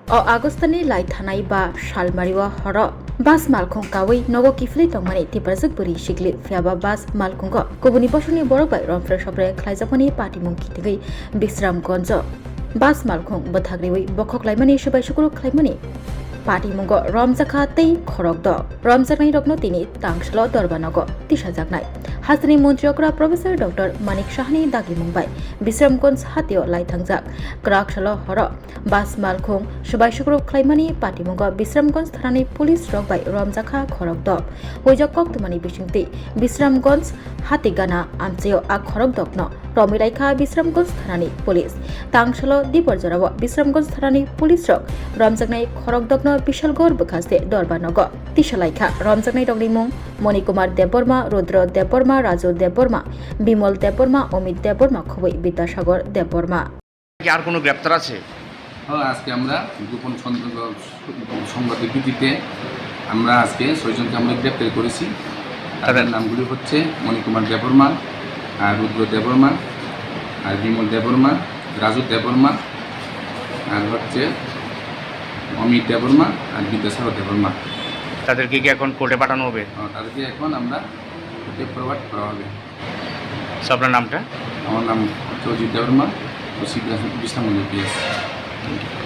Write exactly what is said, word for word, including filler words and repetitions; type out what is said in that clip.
O Agostani lai thanai ba salmario horo bus malkhung kawi nogo kiphilwi tongmani tiprajak bwrwi sikli, phiyaba bus malkhungo kubuni bosongni borok bai romphre sopre khlaijakmani patimung kitingwi Bisramgonjo bus malkhung bwthak riwi bokhok laimani, swbai sukruk khlaimani patimungo romjakha tei khorok dok. Romjaknai rokno tini tangsalo dorba nogo tisajaknai. Hasteni montri okra Professor Doctor Manik Sahani dagimung bai Bisramgonj hatio lai thangjak kwrak salo horo bus malkhung swbai sukruk khlaimani patimungo Bisramgonj thanani police rok bai romjakha khorok dok. Huijak koktwmani bisingtwi Bisramgonj Hatigana amchaio a khorok dokno romwi laikha Bisramgonj thanani police. Tangsalo dibor jorao Bisramgonj thanani police rok romjaknai khorok dokno Bishalgor bwkhaste dorba nogo tisalaikha. Romjaknai rokni mung Moni Kumar Debbarma, Rudra Debbarma, Raju Debbarma, Bimal Debbarma, Amit Debbarma khobwi Bidyasagar Debbarma. কি আর কোনো গ্রেপ্তার আছে? হ্যাঁ, আজকে আমরা গোপন সন্দেহ, সংবাদের ভিত্তিতে আমরা আজকে ছয়জনকে আমরা গ্রেপ্তার করেছি। তাদের তাদের নামগুলি হচ্ছে মণিকুমার দেববর্মা, আর রুদ্র দেববর্মা, আর বিমল দেববর্মা, রাজু দেববর্মা, আর হচ্ছে অমিত দেববর্মা, আর বিদ্যাসাগর দেববর্মা। তাদেরকে কি এখন কোর্টে পাঠানো হবে? হ্যাঁ, তাদেরকে এখন আমরা কোর্টে ফরওয়ার্ড করা হবে। আচ্ছা, আপনার নামটা? আমার নাম চৌধুরী দেববর্মা, ওসি বিশ্রামগঞ্জ পিএস।